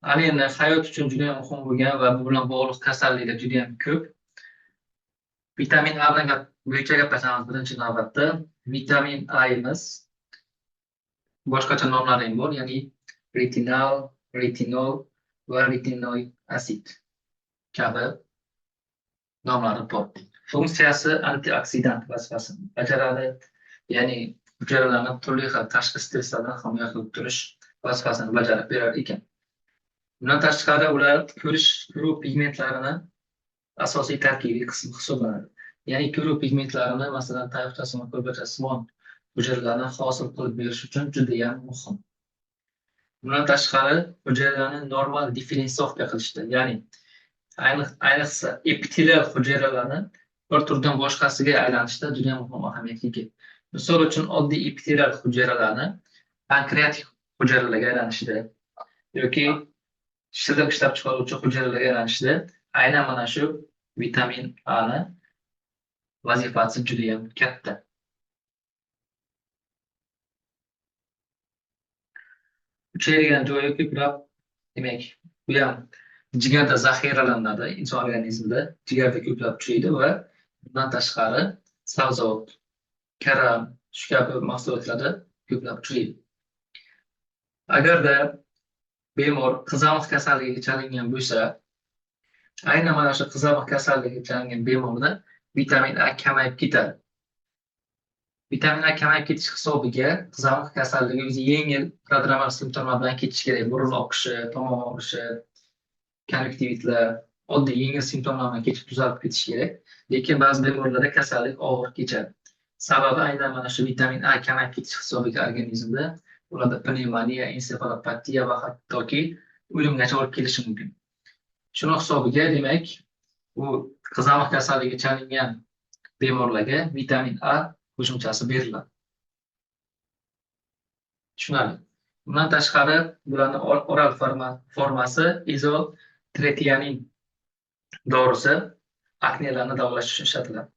Ana endi hayot uchun juda ham muhim bo'lgan va bu bilan bog'liq kasalliklar juda ham ko'p. Vitamin A bilan bo'yicha gaplashamiz birinchi navbatda. Vitamin A'miz boshqacha nomlari ham bor, ya'ni retinal, retinol va retinoid asid kabi nomlari bor. Funksiyasi antioksidant vazifasini bajaradi, ya'ni hujayralarni turli xil tashqi stresslardan himoya qilib turish vazifasini bajarib berar ekan. Bundan tashqari ular ko'ruv pigmentlarini asosiy tarkibiy qismi hisoblanadi. Ya'ni ko'ruv pigmentlarini, masalan, tayoqchasimon, ko'rpachasimon hujayralarni hosil qilib berish uchun juda ham muhim. Bundan tashqari hujayralarni normal differensiatsiya qilishda, ya'ni ayniqsa epitelial hujayralarni bir turdan boshqasiga aylanishda juda ham muhim ahamiyatga ega. Misol uchun oddiy epitelial hujayralarni pankreatik hujayralarga aylanishida yoki shilliq ishlab chiqaruvchi hujayralarga aylanishida aynan mana shu vitamin A ni vazifasi juda ham katta. Uchraydigan joyi ko'plab, demak, bu ham jigarda zaxiralanadi, inson organizmida jigarda ko'plab uchraydi va bundan tashqari sabzavot, karam, shu kabi mahsulotlarda ko'plab uchraydi. Agarda bemor qizamiq kasalligiga chalingan bo'lsa, aynan mana shu qizamiq kasalligiga chalingan bemorda vitamin A kamayib ketadi. Vitamin A kamayib ketish hisobiga qizamiq kasalligi o'zi yengil prodromal simptomlar bilan ketishi kerak. Burun oqishi, tomon og'rishi, konjunktivitlar, oddiy yengil simptomlar bilan kechib tuzalib ketishi kerak. Lekin ba'zi bemorlarda kasallik og'ir kechadi. Sababi aynan mana shu vitamin A kamayib ketish hisobiga organizmda ularda pnevmoniya, ensefalopatiya va hattoki o'limgacha olib kelishi mumkin. Shuni hisobiga, demak, bu qizamiq kasalligiga chalingan bemorlarga vitamin A qo'shimchasi beriladi. Tushunarli. Bundan tashqari bularni oral formasi izotretinoin dorisi aknelarni davolash uchun ishlatiladi.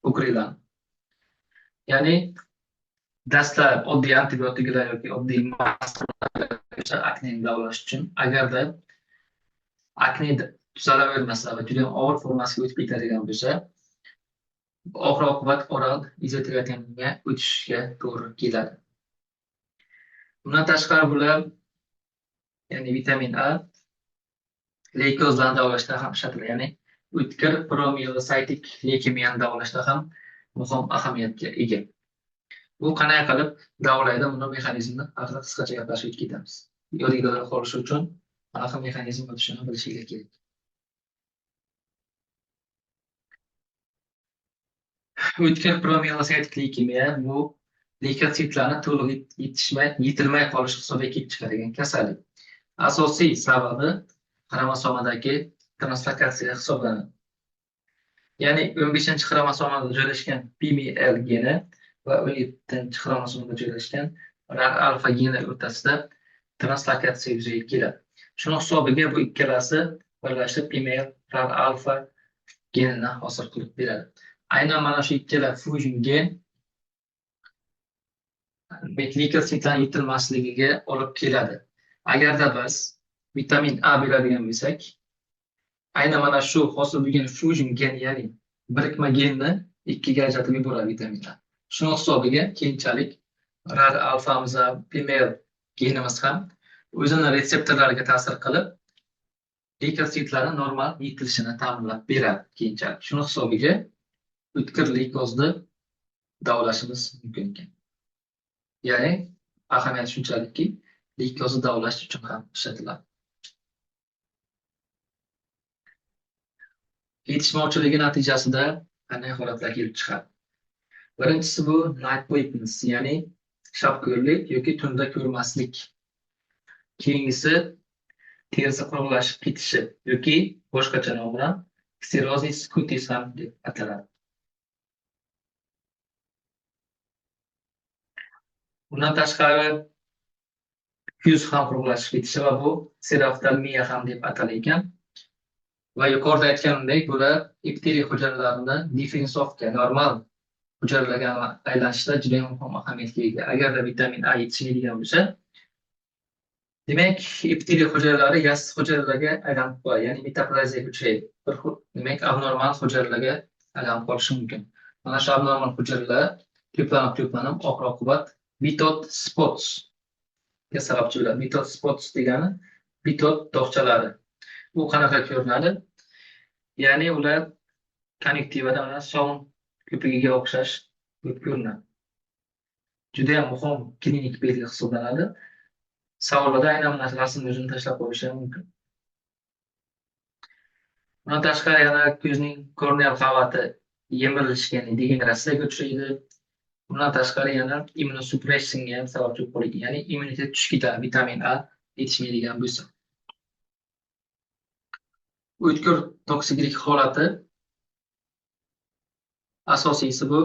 Ukrilarni. Ya'ni dastlab oddiy antibiotiklar yoki oddiy akneni davolash uchun, agarda akne tuzalavermasa va juda og'ir formasiga o'tib ketadigan bo'lsa, oxir oqibat oral izotretinoinga o'tishga to'g'ri keladi. Bundan tashqari bular, ya'ni vitamin A leykozlarni davolashda ham ishlatiladi, ya'ni o'tkir promiyelositik leykemiyani davolashda ham muhim ahamiyatga ega. Bu qanday qilib davolaydi, buni mexanizmini haqida qisqacha gaplashib o'tib ketamiz. Yodingizda qolishi uchun qanaqa mexanizm o'tishini bilishingiz kerak. O'tkir promiyelositik leykemiya bu leykositlarni to'liq yetilmay qolishi hisobiga kelib chiqadigan kasallik. Asosiy sababi xromosomadagi translokatsiya hisoblanadi. Ya'ni 15-xromosomada joylashgan PML geni va 17-xromosomada joylashgan RAR alfa geni o'rtasida translokatsiya yuzaga keladi. Shuni hisobiga bu ikkalasi birlashib PML RAR alfa genini hosil qilib beradi. Aynan mana shu ikkala fusion gen leykositlarning yetilmasligiga olib keladi. Agarda biz vitamin A beradigan bo'lsak, aynan mana shu hosil bo'lgan fusion gen, ya'ni birikma genni ikkiga ajratib yuboradi vitamin A. Shuni hisobiga keyinchalik RAR alfamiz va PML genimiz ham o'zini retseptorlariga ta'sir qilib, leykositlarni normal yetilishini ta'minlab beradi keyinchalik. Shuni hisobiga o'tkir leykozni davolashimiz mumkin ekan. Ya'ni ahamiyati shunchalikki, leykozni davolash uchun ham ishlatiladi. Yetishmovchiligi natijasida qanday holatlar kelib chiqadi? Birinchisi bu night blindness, ya'ni shabko'rlik yoki tunda ko'rmaslik. Keyingisi terisi quruqlashib ketishi yoki boshqacha nom bilan xerosis cutis ham deb ataladi. Bundan tashqari yuz ham quruqlashib ketishi va bu xeroftalmiya ham deb atalar ekan. Va yuqorida aytganimdek, bular epiteliy hujayralarini differensiatsiya, normal hujayralarga aylanishda juda muhim ahamiyatga ega. Agarda vitamin A yetishmaydigan bo'lsa, Demak, epiteliy hujayralari yassi hujayralarga aylanib qoladi, ya'ni metaplaziyaga uchraydi. Bir demak, abnormal hujayralarga aylanib qolishi mumkin. Mana shu abnormal hujayralar to'planib oxir-oqibat Bitot spots ga sababchi bo'ladi. Bitot spots degani bitot dog'chalari. Bu qanaqa ko'rinadi? Ya'ni ular konnektivada mana sovun ko'pigiga o'xshash bo'lib ko'rinadi. Juda ham muhim klinik belgi hisoblanadi. Savollarda aynan mana shu rasmni o'zini tashlab qo'yishi ham mumkin. Bundan tashqari yana ko'zning korneal qavati yemirilishiga, ya'ni degeneratsiyaga uchraydi. Bundan tashqari yana immunosupressionga ham sababchi bo'lib qoladi. Ya'ni immunitet tushib ketadi, vitamin A yetishmaydigan bo'lsa. O'tkir toksiklik holati asosiysi bu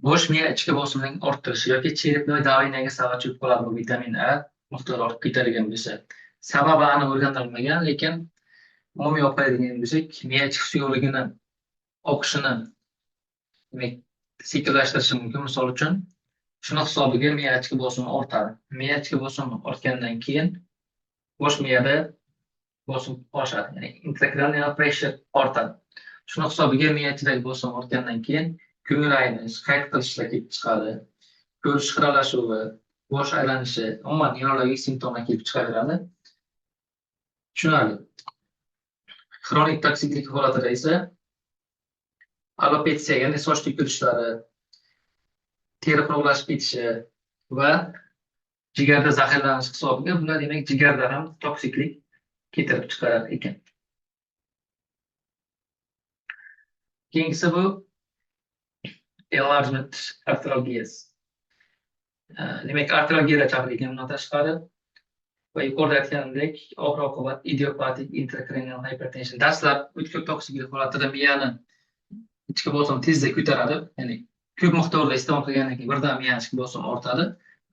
bosh miya ichki bosimining orttirishi yoki черепной давлениеga sababchi bo'lib qoladi bu vitamin A miqdori ortib ketadigan bo'lsa. Sababi aniq o'rganilmagan, lekin umumiy olib qaraydigan bo'lsak, miya ichki suyuqligini oqishini demak sekinlashtirishi mumkin. Misol uchun, shuni hisobiga miya ichki bosimi ortadi. Miya ichki bosimi ortgandan keyin bosh miyada bosim oshadi, ya'ni intrakranial pressure ortadi. Shuni hisobiga miya ichidagi bosim ortgandan keyin ko'ngil aynish, qayt qilishlar kelib chiqadi, ko'rish xiralashuvi, bosh aylanishi, umuman nevrologik simptomlar kelib chiqaveradi. Tushunarli. Xronik toksiklik holatida esa alopetsiya, ya'ni soch to'kilishlari, teri quruqlashib ketishi va jigarda zaharlanish hisobiga bular demak jigarda ham toksiklik keltirib chiqarar ekan. Keyingisi bu enlargement arthralgias. Demak, artralgiyalar chaqirgan bundan tashqari va yuqorida aytganimdek, oxir-oqibat idiopatik intrakranial hypertension. Dastlab o'tkir toksiklik holatida miyani ichki bosim tezda ko'taradi, ya'ni ko'p miqdorda iste'mol qilgandan keyin birdan miyani ichki bosimi ortadi.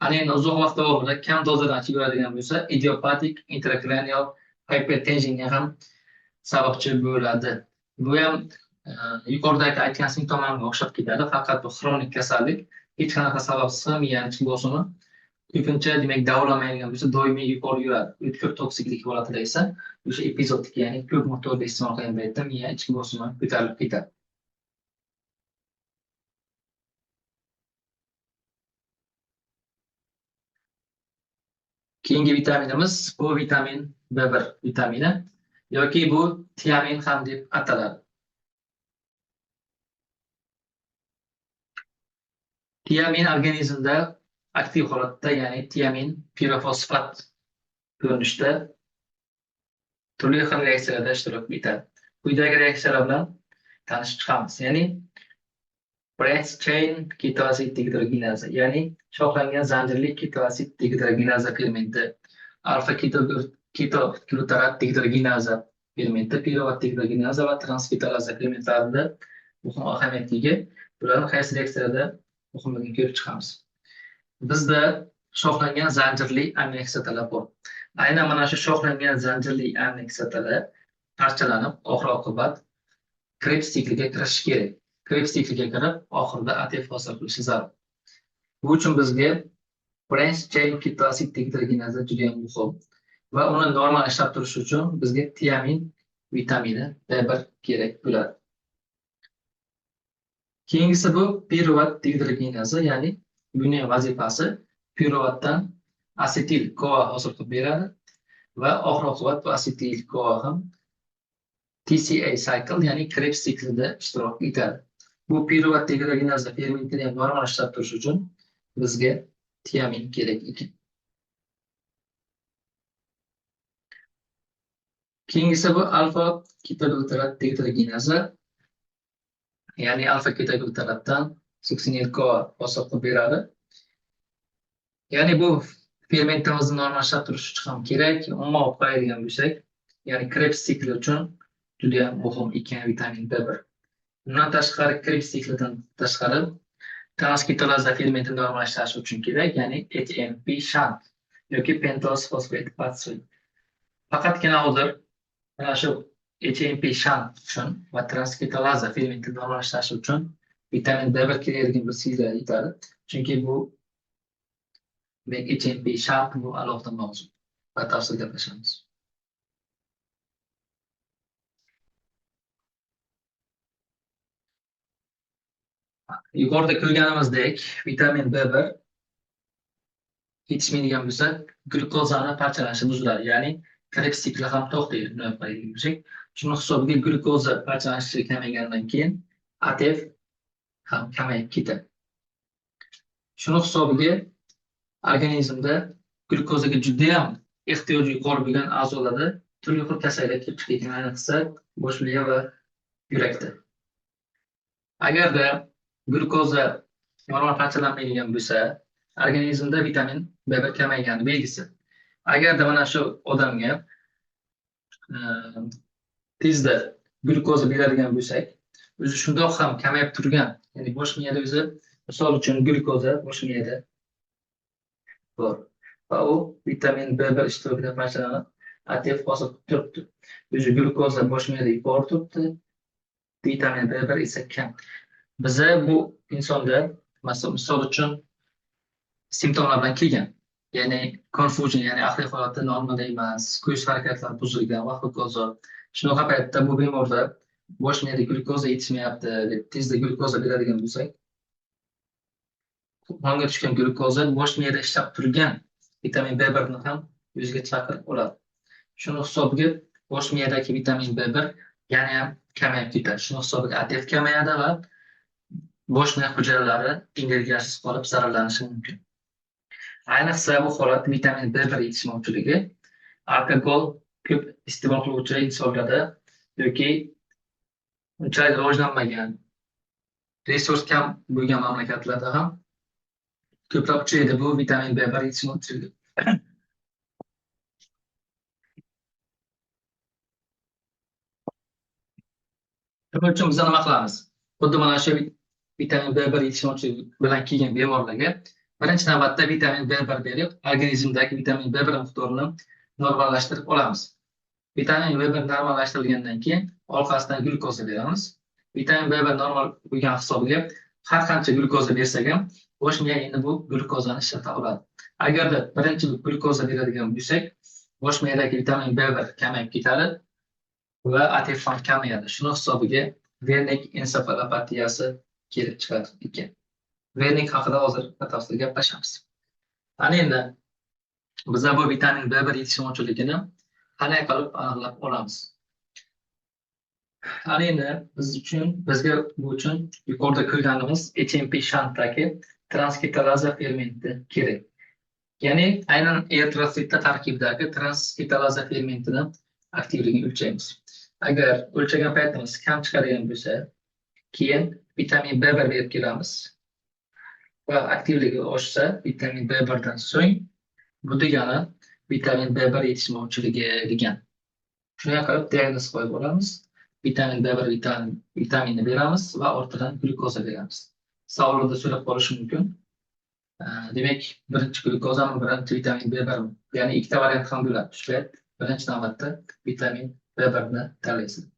Ana endi uzoq vaqt davomida kam dozadan ichib yuradigan bo'lsa, idiopatik intrakranial hypertensionga ham sababchi bo'ladi. Bu ham yuqoridagi aytgan simptomlarga o'xshab ketadi, faqat bu xronik kasallik, hech qanaqa sababsiz ham miyani ichki bosimi ko'pincha demak davolanmaydigan bo'lsa doimiy yuqori yuradi. O'tkir toksiklik holatida esa o'sha epizodlik, ya'ni ko'p miqdorda iste'mol qilgan paytda miya ichki bosimi ko'tarilib ketadi. Keyingi vitaminimiz bu vitamin B1 vitamini yoki bu tiamin ham deb ataladi. Tiamin organizmda aktiv holatda, ya'ni tiamin pirofosfat ko'rinishda turli xil reaksiyalarda ishtirok etadi. Quyidagi reaksiyalar bilan tanishib chiqamiz. Ya'ni branch chain ketoasid dehidrogenaza, ya'ni shoxlangan zanjirli ketoasid dehidrogenaza fermenti, alfa ketoglutarat dehidrogenaza fermenti, piruvat dehidrogenaza va transketolaza fermentlarida muhim ahamiyatga ega. Bularni qaysi reaksiyalarda muhimligini ko'rib chiqamiz. Bizda shoxlangan zanjirli aminokislotalar bor. Aynan mana shu shoxlangan zanjirli aminokislotalar parchalanib, oxir-oqibat Krebs sikliga kirishi kerak. Krebs sikliga kirib, oxirida ATF hosil qilishi zarur. Bu uchun bizga branch chain ketoasid dehidrogenaza juda ham muhim va uni normal ishlab turishi uchun bizga tiamin vitamini B1 kerak bo'ladi. Keyingisi bu piruvat dehidrogenaza, ya'ni buning vazifasi piruvatdan asetil CoA hosil qilib beradi va oxir-oqibat bu asetil CoA ham TCA cycle, ya'ni Krebs siklida ishtirok etadi. Bu piruvat dehidrogenaza fermentini ham normal ishlab turish uchun bizga tiamin kerak ekan. Keyingisi bu alfa ketoglutarat dehidrogenaza, ya'ni alfa ketoglutaratdan suksinil CoA hosil qilib beradi. Ya'ni bu fermentimizni normal ishlab turish uchun ham kerak. Umuman olib qaraydigan bo'lsak, ya'ni Krebs sikli uchun juda ham muhim ekan vitamin B1. Bundan tashqari Krebs siklidan tashqari transketolaza fermenti normal ishlashi uchun kerak, ya'ni HMP shunt yoki pentoz fosfat pathway. Faqatgina hozir mana shu HMP shunt uchun va transketolaza fermenti normal ishlashi uchun vitamin B1 kerakligini bilsanglar yetadi. Chunki bu Demak, HMP shart bu alohida mavzu. Batafsil gaplashamiz. Yuqorida ko'rganimizdek, vitamin B1 yetishmaydigan bo'lsa, glyukozani parchalashi buziladi, ya'ni Krebs sikli ham to'xtaydi. Shuni hisobiga glyukoza parchalanishi kamaygandan keyin ATF ham kamayib ketadi. Shuni hisobiga organizmda glyukozaga juda ham ehtiyoji yuqori bo'lgan a'zolarda turli xil kasalliklar kelib chiqadi, ayniqsa bosh miya va yurakda. Agarda glyukoza normal parchalanmaydigan bo'lsa, organizmda vitamin B1 kamaygani belgisi. Agarda mana shu odamga tezda glyukoza beradigan bo'lsak, o'zi shundoq ham kamayib turgan, ya'ni bosh miyada o'zi, misol uchun glyukoza bosh miyada bor va u vitamin B1 ishtirokida parchalanib ATF hosil qilib turibdi. O'zi glyukoza bosh miyada yuqori turibdi, vitamin B1 esa kam. Biza bu insonda misol uchun simptomlar bilan kelgan, ya'ni confusion, ya'ni aqliy holati normal emas, ko'z harakatlari buzilgan va hokazo. Shunaqa paytda bu bemorda bosh miyada glyukoza yetishmayapti deb tezda glyukoza beradigan bo'lsak, qonga tushgan glyukoza bosh miyada ishlab turgan vitamin B1 ni ham o'ziga chaqirib oladi. Shuni hisobiga bosh miyadagi vitamin B1 yana ham kamayib ketadi. Shuni hisobiga ATF kamayadi va bosh miya hujayralari energiyasiz qolib zararlanishi mumkin. Ayniqsa bu holat vitamin B1 yetishmovchiligi alkogol ko'p iste'mol qiluvchi insonlarda yoki unchalik rivojlanmagan, resurs kam bo'lgan mamlakatlarda ham ko'proq uchraydi bu vitamin B1 yetishmovchiligi. Shuning uchun biz nima qilamiz? Xuddi mana shu vitamin B1 yetishmovchiligi bilan kelgan bemorlarga birinchi navbatda vitamin B1 berib, organizmdagi vitamin B1 miqdorini normallashtirib olamiz. Vitamin B1 normallashtirilgandan keyin orqasidan glyukoza beramiz. Vitamin B1 normal bo'lgan hisobiga har qancha glyukoza bersak ham bosh miya endi bu glyukozani ishlata oladi. Agarda birinchi glyukoza beradigan bo'lsak, bosh miyadagi vitamin B1 kamayib ketadi va ATF ham kamayadi. Shuni hisobiga Wernicke ensefalopatiyasi kelib chiqar ekan. Wernicke haqida hozir batafsil gaplashamiz. Ana endi biz bu vitamin B1 yetishmovchiligini qanday qilib aniqlab olamiz? Ana endi bizga bu uchun yuqorida ko'rganimiz HMP shantdagi transketalaza fermenti kerak. Ya'ni aynan eritrositda tarkibidagi transketalaza fermentini aktivligini o'lchaymiz. Agar o'lchagan paytimiz kam chiqadigan bo'lsa, keyin vitamin B1 berib kelamiz. Va aktivligi oshsa, vitamin B1 dan so'ng bu degani vitamin B1 yetishmovchiligi degan. Shunday qilib diagnoz qo'yib olamiz. Vitamin B1 vitaminni beramiz va ortidan glyukoza beramiz. Savollarda so'rab qolishi mumkin. Demak, birinchi glyukozami, birinchi vitamin B1mi? Ya'ni ikkita variant ham bo'ladi. Shu birinchi navbatda vitamin B1 ni tanlaysiz.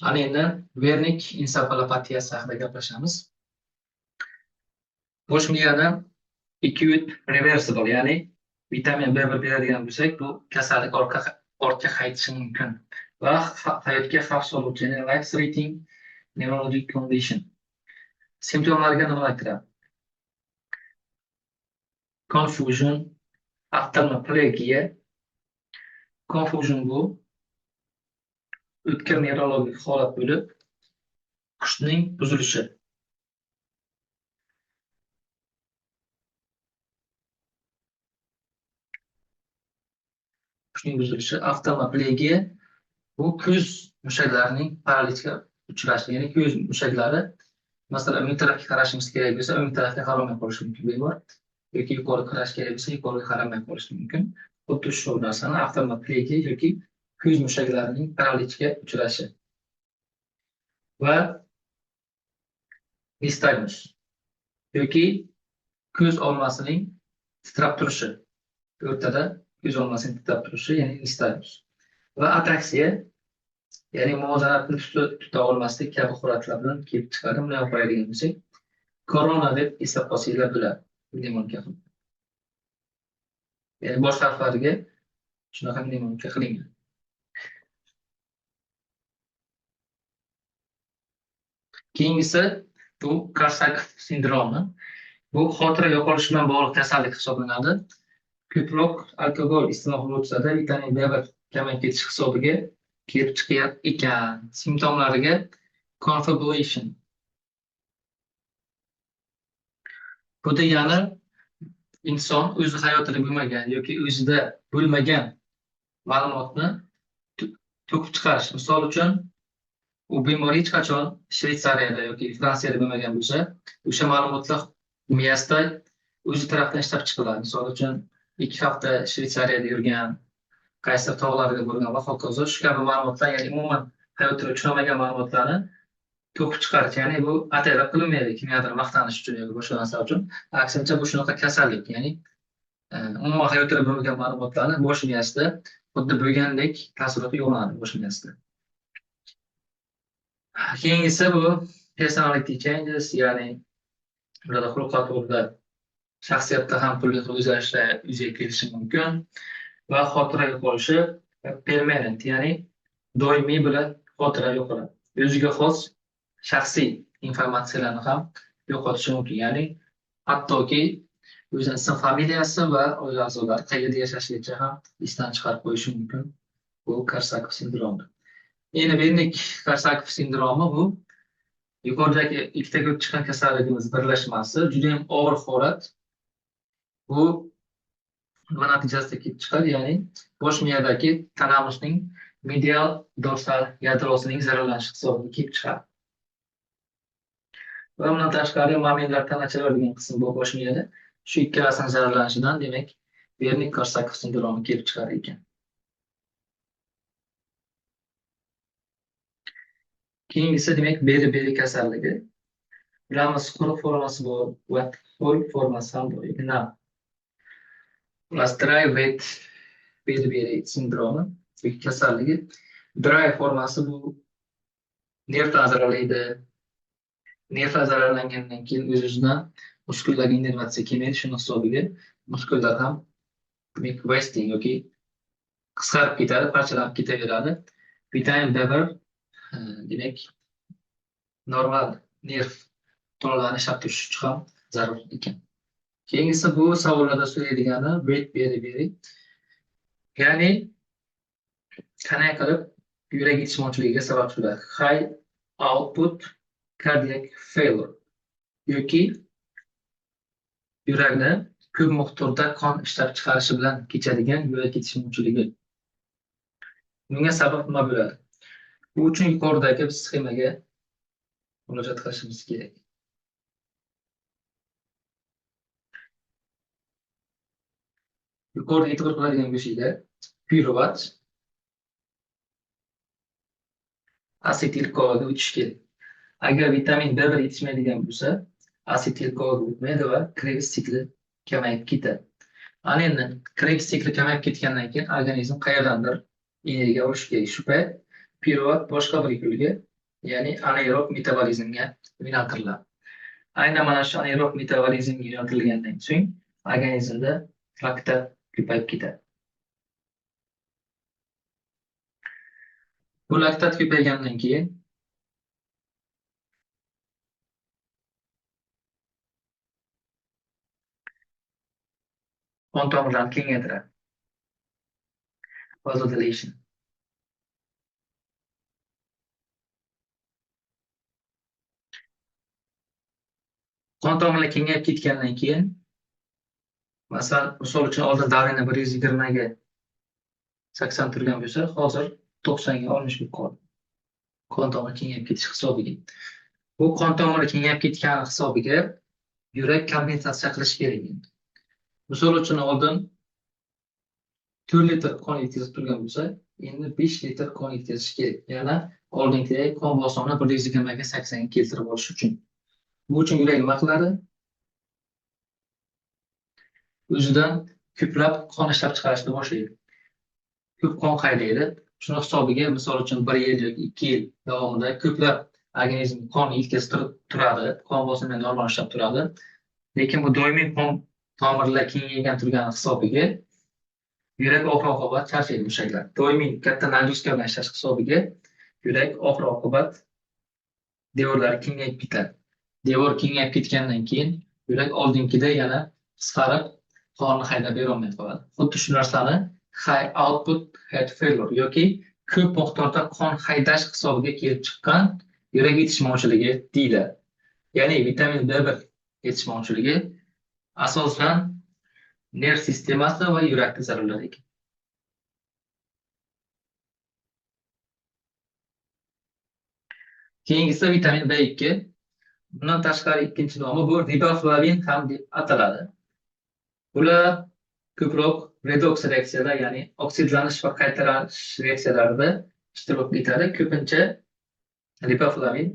Ana endi Wernicke ensefalopatiyasi haqida gaplashamiz. Bosh miyada acute reversible, ya'ni vitamin B1 beradigan bo'lsak, bu kasallik ortga qaytishi mumkin va hayotga xavf soluvchi, ya'ni life threatening neurologic condition. Simptomlarga nimalar kiradi? Confusion, ophthalmoplegia. Confusion bu o'tkir nevrologik holat bo'lib, hushning buzilishi. Hushning buzilishi, ophthalmoplegia bu ko'z mushaklarining paralichga uchrashi, ya'ni ko'z mushaklari, masalan, o'ng tarafga qarashimiz kerak bo'lsa, o'ng tarafga qaramay qolishi mumkin bemor, yoki yuqori qarash kerak bo'lsa, yuqoriga qaramay qolishi mumkin. Xuddi shu narsani ophthalmoplegia yoki ko'z mushaklarining paralichga uchrashi. Va nistagmus yoki ko'z olmasining titrab turishi, o'rtada ko'z olmasining titrab turishi, ya'ni nistagmus. Va ataksiya, ya'ni muvozanatni tuta olmaslik kabi holatlar bilan kelib chiqadi. Buni ham qo'yadigan bo'lsak, korona deb eslab qolsanglar bo'ladi. Mnemonika qilib. Ya'ni bosh harflariga shunaqa mnemonika qilingan. Keyingisi bu Korsakov sindromi. Bu xotira yo'qolishi bilan bog'liq kasallik hisoblanadi. Ko'proq alkogol iste'mol qiluvchilarda vitamin B1 kamayib ketishi hisobiga kelib chiqar ekan. Simptomlariga confabulation. Bu degani inson o'zi hayotida bo'lmagan yoki o'zida bo'lmagan ma'lumotni to'kib chiqarish. Misol uchun, u bemor hech qachon Shvetsariyada yoki Fransiyada bo'lmagan bo'lsa, o'sha ma'lumotlar miyasida o'zi tarafdan ishlab chiqiladi. Misol uchun, 2 hafta Shvetsariyada yurgan, qaysi tog'larga borgan va hokazo, shu kabi ma'lumotlar, ya'ni umuman hayotda uchramagan ma'lumotlarni to'kib chiqarish, ya'ni bu ataylab qilinmaydi kimgadir maqtanish uchun yoki boshqa narsa uchun. Aksincha bu shunaqa kasallik, ya'ni umuman hayotda bo'lmagan ma'lumotlarni bosh miyasida xuddi bo'lgandek taassurot uyg'onadi bosh miyasida. Keyingisi bu personality changes, ya'ni ularda xulq-atvorda, shaxsiyatda ham turli xil o'zgarishlar yuzaga kelishi mumkin va xotira yo'qolishi permanent, ya'ni doimiy bilan xotira yo'qoladi. O'ziga xos shaxsiy informatsiyalarni ham yo'qotishi mumkin, ya'ni hattoki o'zini ism familiyasi va oila a'zolari qayerda yashashigacha ham esdan chiqarib qo'yishi mumkin bu Korsakov sindromi. Endi Wernicke-Korsakov sindromi bu yuqoridagi ikkita ko'p chiqqan kasalligimiz birlashmasi, juda ham og'ir holat. Bu nima natijasida kelib chiqadi? Ya'ni bosh miyadagi talamusning medial dorsal yadrosining zararlanishi hisobiga kelib chiqadi. Va bundan tashqari mamillar tanachalar degan qism bor bosh miyada. Shu ikkalasining zararlanishidan demak Wernicke-Korsakov sindromi kelib chiqar ekan. Keyingisi demak beri-beri kasalligi. Bilamiz, quruq formasi bor va ho'l formasi ham bor. Xullas, dry wet beri-beri sindromi yoki kasalligi. Dry formasi bu nervlar zararlaydi. Nervlar zararlangandan keyin o'z-o'zidan muskullarga innervatsiya kelmaydi. Shuni hisobiga muskullar ham demak wasting yoki qisqarib ketadi, parchalanib ketaveradi. Vitamin B1 demak normal nerv tolalarini ishlab turish uchun ham zarur ekan. Keyingisi bu savollarda so'raydigani wet beri-beri. Ya'ni qanday qilib yurak yetishmovchiligiga sabab bo'ladi? High output cardiac failure yoki yurakni ko'p miqdorda qon ishlab chiqarishi bilan kechadigan yurak yetishmovchiligi. Bunga sabab nima bo'ladi? Bu uchun yuqoridagi biz sxemaga murojaat qilishimiz kerak. Yuqorida e'tibor qiladigan bo'lsanglar, piruvat asetil-KoAga o'tishi kerak. Agar vitamin B1 yetishmaydigan bo'lsa, asetil-KoAga o'tmaydi va Krebs sikli kamayib ketadi. Ana endi Krebs sikli kamayib ketgandan keyin organizm qayerdandir energiya olishi kerak. Shu payt piruvat boshqa bir yo'lga, ya'ni anaerob metabolizmga yo'naltiriladi. Aynan mana shu anaerob metabolizmga yo'naltirilgandan so'ng organizmda laktat ko'payib ketadi. Bu laktat ko'paygandan keyin qon tomirlarni kengaytiradi. Vasodilation. Qon tomirlar kengayib ketgandan keyin, masalan, misol uchun oldin давление 120ga 80 turgan bo'lsa, hozir 90ga 60 bo'lib qoldi. Qon tomiri kengayib ketish hisobiga. Bu qon tomiri kengayib ketgani hisobiga yurak kompensatsiya qilish kerak endi. Misol uchun oldin 4 litr qon yetkazib turgan bo'lsa, endi 5 litr qon yetkazish kerak. Yana oldingidek qon bosimini 120ga 80 ga keltirib olish uchun. Bu uchun yurak nima qiladi? O'zidan ko'plab qon ishlab chiqarishni boshlaydi. Ko'p qon haydaydi. Shuni hisobiga, misol uchun, 1 yil yoki 2 yil davomida ko'plab organizm qon yetkazib turadi, qon bosimi normal ishlab turadi. Lekin bu doimiy qon tomirlar kengaygan turgani hisobiga yurak oxir-oqibat charchaydi mushaklar. Doimiy katta нагрузка bilan ishlash hisobiga yurak oxir-oqibat devorlari kengayib ketadi. Devor kengayib ketgandan keyin yurak oldingida yana qisqarib qonni haydab berolmay qoladi. Xuddi shu narsani high output heart failure yoki ko'p miqdorda qon haydash hisobiga kelib chiqqan yurak yetishmovchiligi deyiladi. Ya'ni vitamin B1 yetishmovchiligi asosan nerv sistemasi va yurakni zararlar ekan. Keyingisi vitamin B2. Bundan tashqari ikkinchi nomi bu riboflavin ham deb ataladi. Bular ko'proq redoks reaksiyalar, ya'ni oksidlanish va qaytarish reaksiyalarida ishtirok etadi. Ko'pincha riboflavin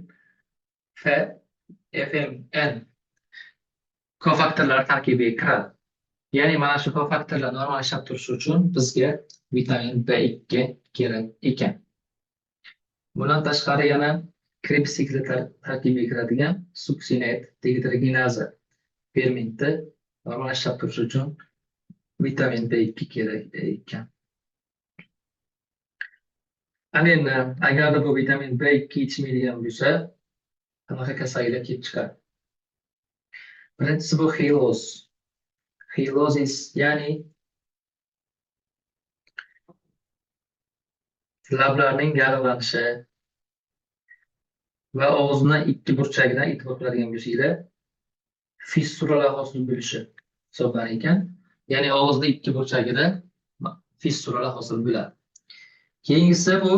F, FMN kofaktorlar tarkibiga kiradi. Ya'ni mana shu kofaktorlar normal ishlab turishi uchun bizga vitamin B2 kerak ekan. Bundan tashqari yana Krebs sikli tarkibiga kiradigan suksinat dehidrogenaza fermenti normal ishlab turishi uchun vitamin B2 kerak ekan. Ana endi agarda bu vitamin B2 yetishmaydigan bo'lsa, qanaqa kasalliklar kelib chiqadi? Birinchisi bu xeyloz. Xeylozis, ya'ni lablarning yallig'lanishi va og'izni ikki burchagidan e'tibor qiladigan bo'lsanglar, fissuralar hosil bo'lishi hisoblanar ekan. Ya'ni og'izni ikki burchagida fissuralar hosil bo'ladi. Keyingisi bu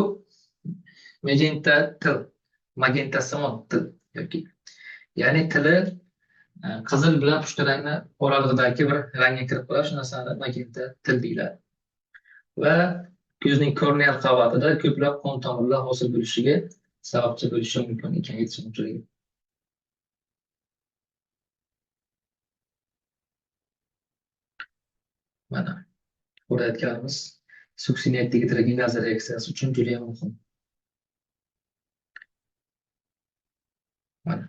magenta til, magentasimon til yoki ya'ni tili qizil bilan pushti rangni oralig'idagi bir rangga kirib qoladi. Shu narsani magenta til deyiladi. Va ko'zning korneal qavatida ko'plab qon tomirlar hosil bo'lishiga sababchi bo'lishi mumkin ekan yetishmovchiligi. Mana ko'rayotganimiz suksinat dehidrogenaza reaksiyasi uchun juda ham muhim. Mana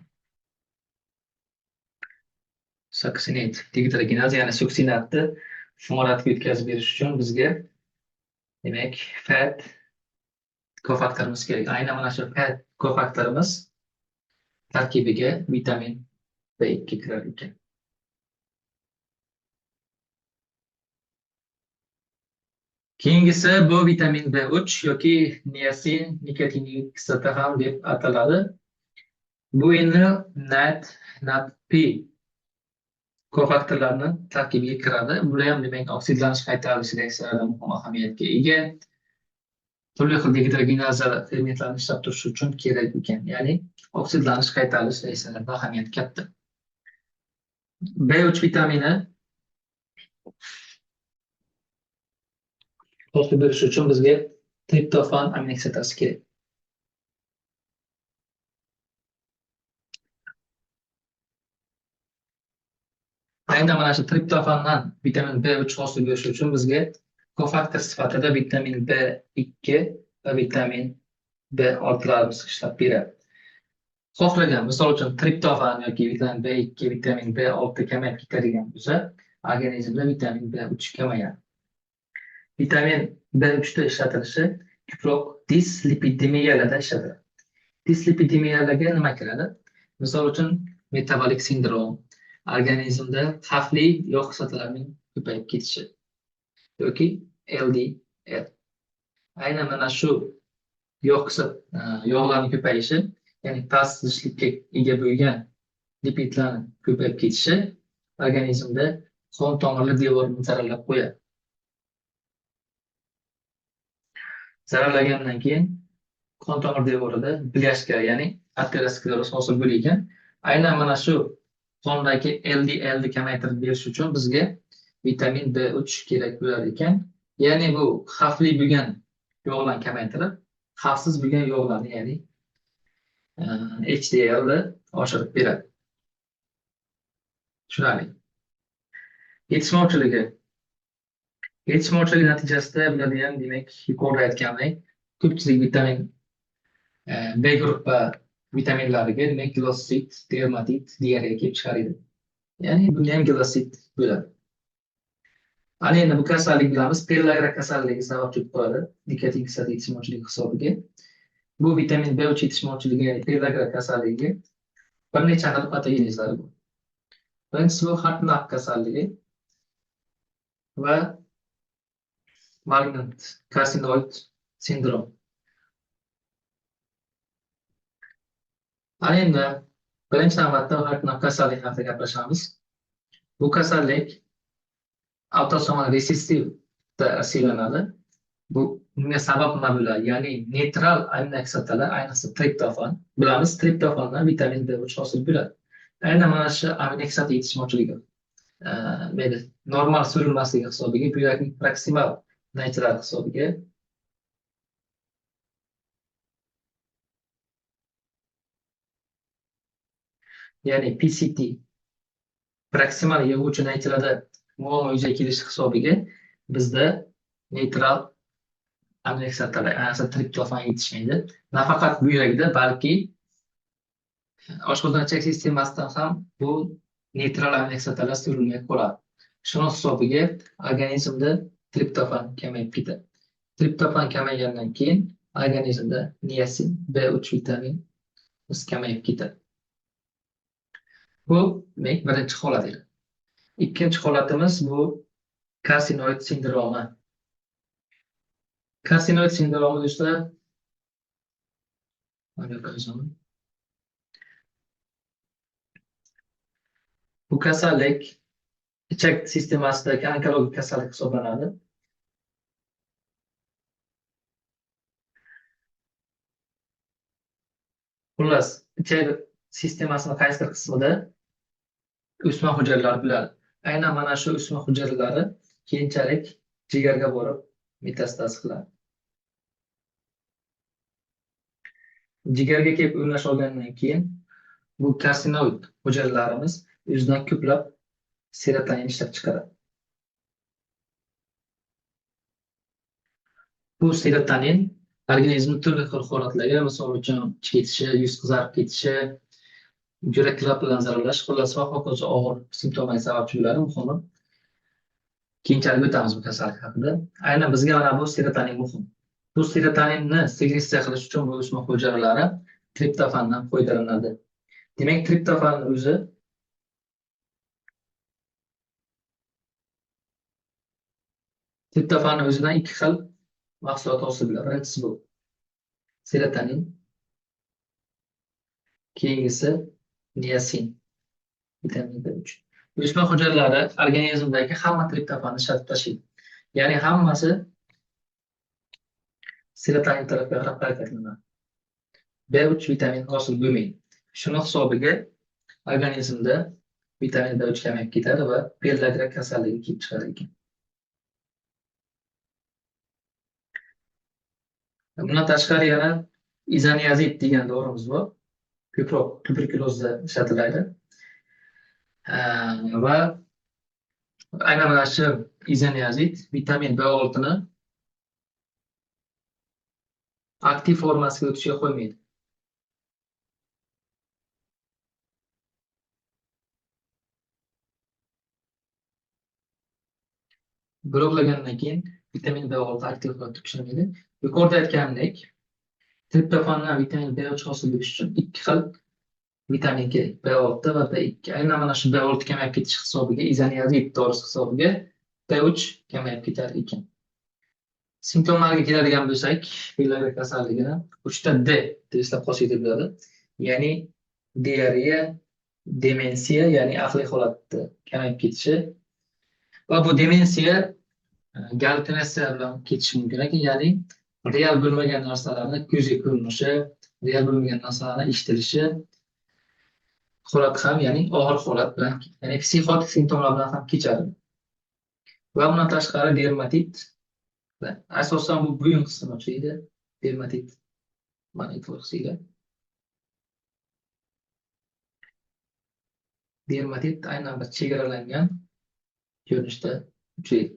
suksinat dehidrogenaza, ya'ni suksinatni fumaratga yetkazib berish uchun bizga demak FAT kofaktorimiz kerak. Aynan mana shu FAT kofaktorimiz tarkibiga vitamin B2 kirar ekan. Keyingisi bu vitamin B3 yoki niacin, nikotinik kislota ham deb ataladi. Bu endi NAD, NADP kofaktorlarni tarkibiga kiradi. Bular ham demak oksidlanish qaytarilish reaksiyalarida muhim ahamiyatga ega. Turli xil dehidrogenaza fermentlarini ishlab turish uchun kerak ekan. Ya'ni oksidlanish qaytarilish reaksiyalarida ahamiyati katta. B3 vitamini hosil bo'lishi uchun bizga triptofan aminokislotasi kerak. Aynan mana shu triptofandan vitamin B3 hosil bo'lishi uchun bizga kofaktor sifatida vitamin B2 va vitamin B6larimiz ishlab beradi. Xohlagan, misol uchun triptofan yoki vitamin B2, vitamin B6 kamayib ketadigan bo'lsa, organizmda vitamin B3 kamayadi. Vitamin B3 da ishlatilishi ko'proq dislipidemiyalarda ishlatiladi. Dislipidemiyalarga nima kiradi? Misol uchun metabolik sindrom, organizmda xavfli yog' kislotalarining ko'payib ketishi yoki LDL. Aynan mana shu yog'larning ko'payishi, ya'ni past zichlikka ega bo'lgan lipidlarning ko'payib ketishi organizmda qon tomirli devorini zararlab qo'yadi. Zararlagandan keyin qon tomir devorida blyashka, ya'ni ateroskleroz hosil bo'lgan. Aynan mana shu qondagi LDL ni kamaytirib berish uchun bizga vitamin B3 kerak bo'lar ekan. Ya'ni bu xavfli bo'lgan yog'larni kamaytirib, xavfsiz bo'lgan yog'larni, ya'ni HDL ni oshirib beradi. Tushunarli. Yetishmovchiligi. Yetishmovchilik natijasida bularda ham demak yuqorida aytgandek Ko'pchilik vitamin B gruppa vitaminlariga, demak, glossit, dermatit, diareya kelib chiqar edi. Ya'ni bunda ham glossit bo'ladi. Ana endi bu kasallik bilamiz, pellagra kasalligi sababchi bo'ladi, nikotin kislota yetishmovchiligi hisobiga. Bu vitamin B3 yetishmovchiligi, ya'ni pellagra kasalligiga bir necha xil patogenezlari bor. Birinchisi bu Hartnap kasalligi va malignant karsinoid sindrom. Ana endi birinchi navbatda Hartnap kasalligi haqida gaplashamiz. Bu kasallik autosomal resessiv ta'sirlanadi. Bu bunga sabab nima bo'ladi? Ya'ni neytral aminokislotalar, ayniqsa triptofan. Bilamiz, triptofandan vitamin B3 hosil bo'ladi. Aynan mana shu aminokislota yetishmovchiligi, normal surilmasligi hisobiga, buyrakning proksimal naychalari hisobiga ya'ni PCT proksimal yig'uvchi naychalarda muammo yuzaga kelishi hisobiga bizda neytral aminokislotalar, ayniqsa triptofan yetishmaydi. Nafaqat buyrakda, balki oshqozon-ichak sistemasidan ham bu neytral aminokislotalar surilmay qoladi. Shuni hisobiga organizmda triptofan kamayib ketadi. Triptofan kamaygandan keyin organizmda niacin, B3 vitamin kamayib ketadi. Bu demak birinchi holat edi. Ikkinchi holatimiz bu karsinoid sindromi. Karsinoid sindromi do'stlar, bu kasallik ichak sistemasidagi onkologik kasallik hisoblanadi. Xullas, ichak sistemasining qaysidir qismida o'sma hujayralari bo'ladi. Aynan mana shu o'sma hujayralari keyinchalik jigarga borib metastaz qiladi. Jigarga kelib o'rnashib olgandan keyin bu karsinoid hujayralarimiz o'zidan ko'plab serotonin ishlab chiqaradi. Bu serotonin organizmning turli xil holatlarga, misol uchun ich ketishi, yuz qizarib ketishi, yurak klapanlarini zararlash, xullas va hokazo og'ir simptomlarga sababchi bo'ladi. Muhimi, keyinchalik o'tamiz bu kasallik haqida. Aynan bizga mana bu serotonin muhim. Bu serotoninni sekresiya qilish uchun bu o'sma hujayralari triptofandan foydalanadi. Demak, triptofanning o'zi o'zidan ikki xil mahsulot hosil bo'ladi. Birinchisi bu serotonin, keyingisi niacin, vitamin B3. O'sma hujayralari organizmdagi hamma triptofanni ishlatib tashlaydi. Ya'ni hammasi serotonin tarafga qarab harakatlanadi. B3 vitamin hosil bo'lmaydi. Shuni hisobiga organizmda vitamin B3 kamayib ketadi va pellagra kasalligi kelib chiqar ekan. Bundan tashqari yana izoniazid degan dorimiz bor. Ko'proq tuberkulozda ishlatiladi. Va aynan mana shu izoniazid vitamin B6 ni aktiv formasiga o'tishga qo'ymaydi. Bloklagandan keyin vitamin B6 aktiv holatda kuchlanadi. Yuqorida aytganimdek, triptofandan vitamin B3 hosil bo'lishi uchun ikki xil vitamin kerak, B6 va B2. Aynan mana shu B6 kamayib ketishi hisobiga, izoniazid dorisi hisobiga B3 kamayib ketar ekan. Simptomlarga keladigan bo'lsak, pellagra kasalligini 3 ta D deb eslab qolsak bo'ladi. Ya'ni diareya, demensiya, ya'ni aqliy holatda kamayib ketishi va bu demensiya gallyutsinatsiya bilan ketishi mumkin ekan, ya'ni real bo'lmagan narsalarni ko'zga ko'rinishi, real bo'lmagan narsalarni eshitilishi holat ham, ya'ni og'ir holat bilan, ya'ni psixotik simptomlar bilan ham kechadi. Va bundan tashqari dermatit, asosan bu bo'yin qismi uchraydi, dermatit mana e'tibor qilsanglar. Dermatit aynan bir chegaralangan ko'rinishda uchraydi.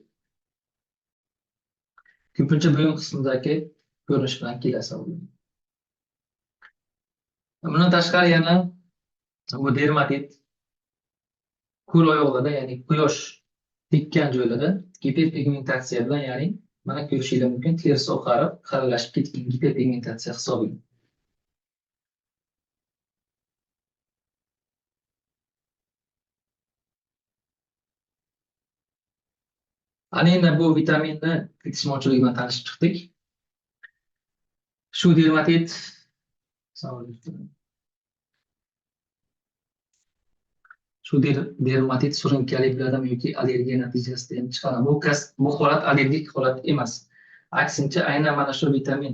Ko'pincha bo'yin qismidagi ko'rinish bilan keladi. Bundan tashqari yana bu dermatit qo'l oyoqlarda, ya'ni quyosh tekkan joylarda giperpigmentatsiya bilan, ya'ni mana ko'rishingiz mumkin, terisi oqarib, xiralashib ketgan giperpigmentatsiya hisobiga. Ana endi bu vitaminni yetishmovchiligi bilan tanishib chiqdik. Shu dermatit dermatit surunkali bo'ladimi yoki allergiya natijasida ham chiqadi. Bu holat allergik holat emas. Aksincha, aynan mana shu vitamin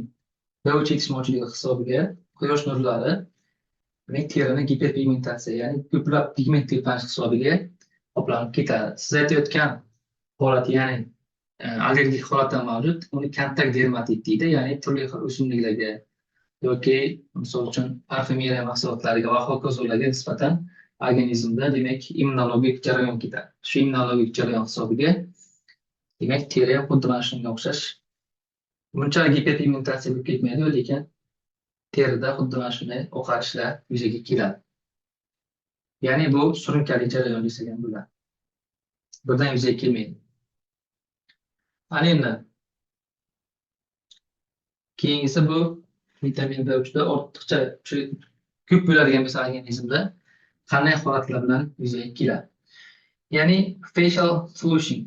B3 yetishmovchiligi hisobiga quyosh nurlari terini giperpigmentatsiya, ya'ni ko'plab pigment teplanish hisobiga qoplanib ketadi. Siz aytayotgan holat, ya'ni allergik holat ham mavjud. Uni kontakt dermatit deydi, ya'ni turli xil o'simliklarga yoki misol uchun parfyumeriya mahsulotlariga va hokazolarga nisbatan organizmda demak immunologik jarayon ketadi. Shu immunologik jarayon hisobiga demak teri ham xuddi mana shunga o'xshash bunchalik giperpigmentatsiya bo'lib ketmaydi, lekin terida xuddi mana shunday oqarishlar yuzaga keladi. Ya'ni bu surunkali jarayon desak ham bo'ladi. Birdan yuzaga kelmaydi. Ana endi keyingisi bu vitamin B3 da ortiqcha ko'p bo'ladigan bo'lsa organizmda qanday holatlar bilan yuzaga keladi? Ya'ni facial flushing,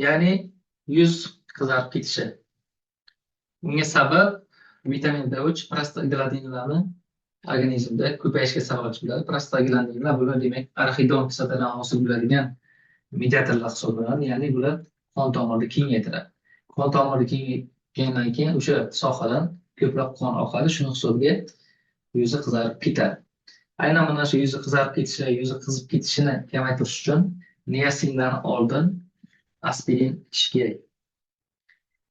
ya'ni yuz qizarib ketishi. Bunga sabab vitamin B3 prostaglandinlarni organizmda ko'payishiga sababchi bo'ladi. Prostaglandinlar bular demak arxidon kislotadan hosil bo'ladigan mediatorlar hisoblanadi, ya'ni bular qon tomirni kengaytiradi. Qon tomirni kengaygandan keyin o'sha sohadan ko'proq qon oqadi, shuni hisobiga yuzi qizarib ketadi. Aynan mana shu yuzi qizarib ketishi, yuzi qizib ketishini kamaytirish uchun niasindan oldin aspirin ichish kerak.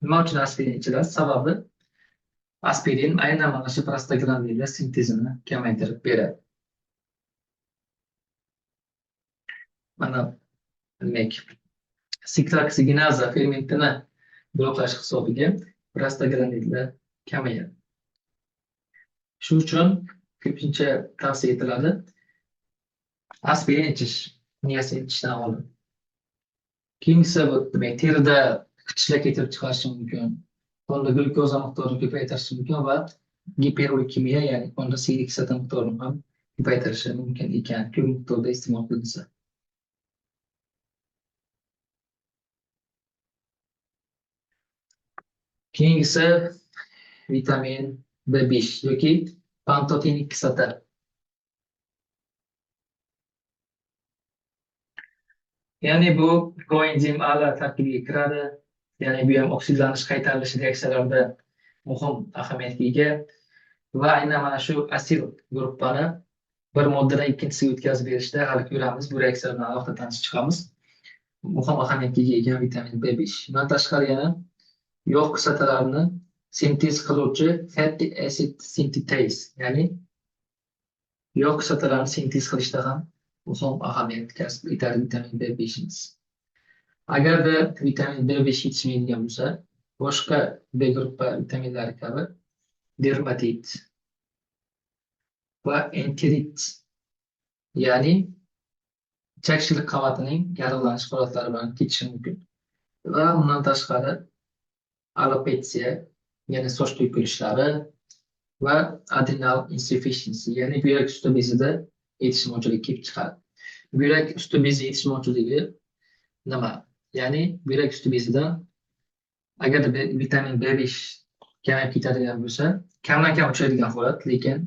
Nima uchun aspirin ichiladi? Sababi aspirin aynan mana shu prostaglandinlar sintezini kamaytirib beradi. Mana demak siklooksigenaza fermentini bloklash hisobiga prostaglandinlar kamayadi. Shu uchun ko'pincha tavsiya etiladi aspirin ichish, niasin ichishdan oldin. Keyingisi bu demak terida qitishlar keltirib chiqarishi mumkin, qonda glyukoza miqdorini ko'paytirishi mumkin va giperurikemiya, ya'ni qonda siydik kislota miqdorini ham ko'paytirishi mumkin ekan ko'p miqdorda iste'mol qilinsa. Keyingisi vitamin B5 yoki pantotenik kislota. Ya'ni bu koenzim A tarkibiga kiradi. Ya'ni bu ham oksidlanish qaytarilishi reaksiyalarida muhim ahamiyatga ega va aynan mana shu asil guruhni bir moddadan ikkinchisiga o'tkazib berishda hali ko'ramiz, bu reaksiyalar bilan alohida tanishib chiqamiz. Muhim ahamiyatga ega ekan vitamin B5. Bundan tashqari yana yog' kislotalarini sintez qiluvchi fatty acid synthetase, ya'ni yog' kislotalarini sintez qilishda ham muhim ahamiyat kasb etadi vitamin B5'imiz. Agarda vitamin B5 yetishmaydigan bo'lsa, boshqa B guruhi vitaminlari kabi dermatit va enterit, ya'ni ichak shiliq qavatining yallig'lanish holatlari bilan ketishi mumkin. Va undan tashqari alopetsiya, ya'ni soch to'kilishlari va adrenal insufficiency, ya'ni buyrak usti bezida yetishmovchilik kelib chiqadi. Buyrak usti bezi yetishmovchiligi nima? Ya'ni buyrak usti bezidan agarda vitamin B5 kamayib ketadigan bo'lsa, kamdan kam uchraydigan holat, lekin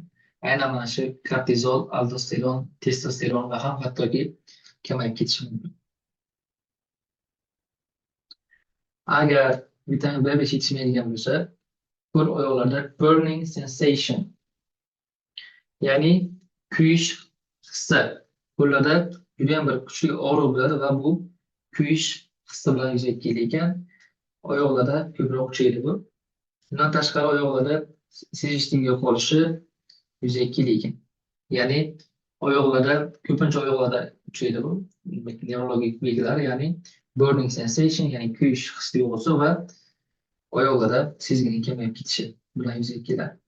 aynan mana shu kortizol, aldosteron, testosteron va ham hattoki kamayib ketishi mumkin. Agar vitamin B5 yetishmaydigan bo'lsa, qo'l oyoqlarda burning sensation, ya'ni kuyish hissi, qo'llarda juda ham bir kuchli og'riq bo'ladi va bu kuyish hissi bilan yuzaga keladi ekan. Oyoqlarda ko'proq uchraydi bu. Bundan tashqari oyoqlarda sezishning yo'qolishi yuzaga keladi ekan. Ya'ni oyoqlarda, ko'pincha oyoqlarda uchraydi bu. Nevrologik belgilar, ya'ni burning sensation, ya'ni kuyish hissi tuyg'usi va Oyoqlarda sezgining kamayib ketishi bilan yuzaga keladi.